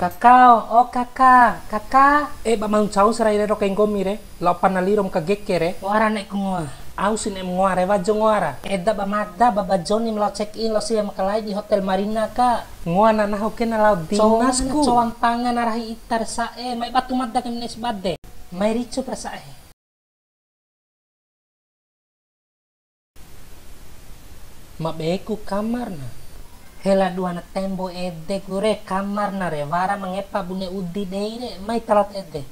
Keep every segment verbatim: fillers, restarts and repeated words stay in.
Kakao, o kaka, kaka. E, ba mau ncau sarai rero kai nggomi re, lao pana liro ma kageke re. Wara ne'eku ngoa. Au si ne'em ngoa re, wajo ngoa ra. Eda ba mada, Baba Joni ma lao check in, lao sia makalai di Hotel Marina ka. Ngoa na nahu ke na lao dinas ku. Cowa mpanga na rahi ita re sa'e, mai batu mada ke ne'e si bade. Mai ricu pra sa'e. Ma be ku kamar na. Hela dua na tembo ede ku re kamar na re, wara ma ngepa bune udi dei re, mai ta lao ta ede.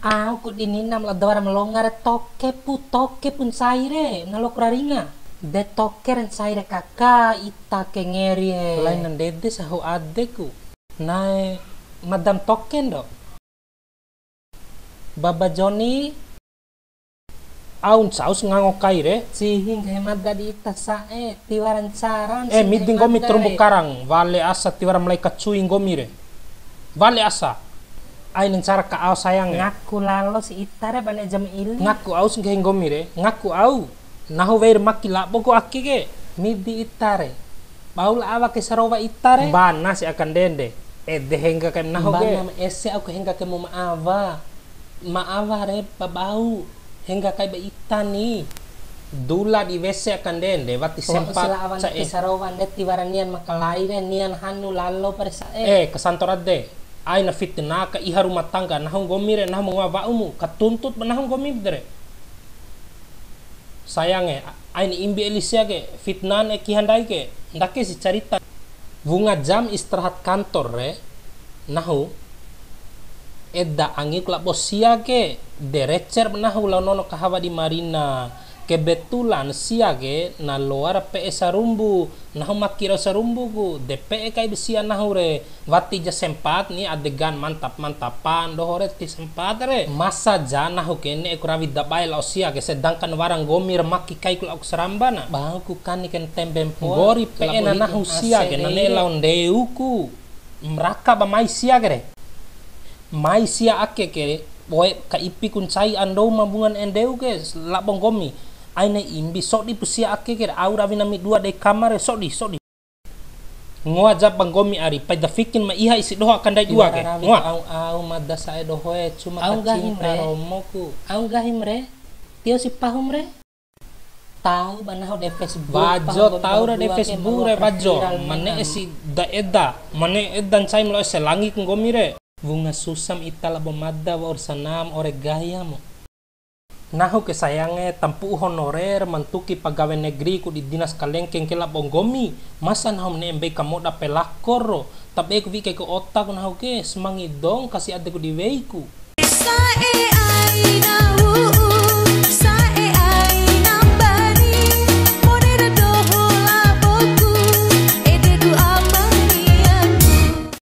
Au ku di nina ma lao da wara ma longa re, toke pu, toke pu ncai re, na loaku ra ringa. De toke re ncai re kaka, ita ke ngeri e. Laina ndede sahu ade ku. Na'e mada ma toke ndo. Baba Joni. Au ncau si ngango kai re. Cihi nggahi mada di ita sa'e, tiwara ncara. E, midi nggomi terumbu karang, wale asa tiwara ma lai kacui nggomi re. Wale asa. Aina ncara ka ao sayang e. Ngaku lalo si ita re bane jam ili. Ngaku au si nggahi nggomi re, ngaku au. Nahu wei ra maki labo ku ake ke. Midi ita re. Bau la awa ke sarowa ita re. Mbana si aka ndende. Ede hengga kaim nahu ke. Mbana ma ese au ke hengga kaimu ma awa. Ma awa re babau. Hengga kai ba ita ni. Dula di wese aka ndende, wati sempat. Sila awa ke sarowa nde tiwara nian makalai re, nian hanu lalo pa re sa'e. E, kasantor ade. Aina fitnah ka iha rumah tangga, nahu nggomi re, nahu ma ngoa wa'umu, katuntut ba nahu nggomi re. Sayang e, aina imbi eli sia ke, fitnah e kiha ndai ke, ndake si carita. Wunga jam istirahat kantor re, nahu eda angiku labo sia ke, de recer ba nahu lao nono kahawa di Marina. Kebetulan sia ke na loa ra pe'e sarumbu, nahu maki rau sarumbu ku, de pe'e kai ba sia nahu re. Wati ja sempat ni adegan mantap-mantapan doho re, ti sempat re. Masa ja nahu ke ne'e ku rawi dabae lao sia ke, sedangkan wara nggomi ra maki kaiku lao ku saramba na. Bau ku kani ke tembe mpoa. Nggori pe'e na nahu sia ke, na ne'e lao ndeu ku. Mraka ba mai sia ke re. Mai sia ake ke, boe ka ipi ku ncai andou ma bungan endeu ke, labo nggomi. Aina imbi sodi pu sia ake ke re, au rawi nami dua dei kamar re, sodi, sodi. Ngoa ja ba nggomi ari, pai da fikin ma iha isi doho aka ndai dua ke. Ngoa. Au, au, mada sa'e doho e, cuma au nggahim re. Romo ku. Au nggahim re. Tio si pahum re. Tau ba nahu de Facebook. Wajo tau ra de Facebook re, wajo. Mane esi da eda. Mane eda ncai ma lao ese langi ku nggomi re. Wunga susam ita labo mada wa'ur sanam ore gaya mo. Nahu ke sayange, tampu'u honorer, mantuki pagawe negeri ku di dinas kalengkeng ke labo nggomi, masa nahu ma ne'e mbei kamoda pelakor ro, tabe ku wi'i kai ku otak nahu ke, semangi dong, kasi ade ku di wei ku. Sa'e aina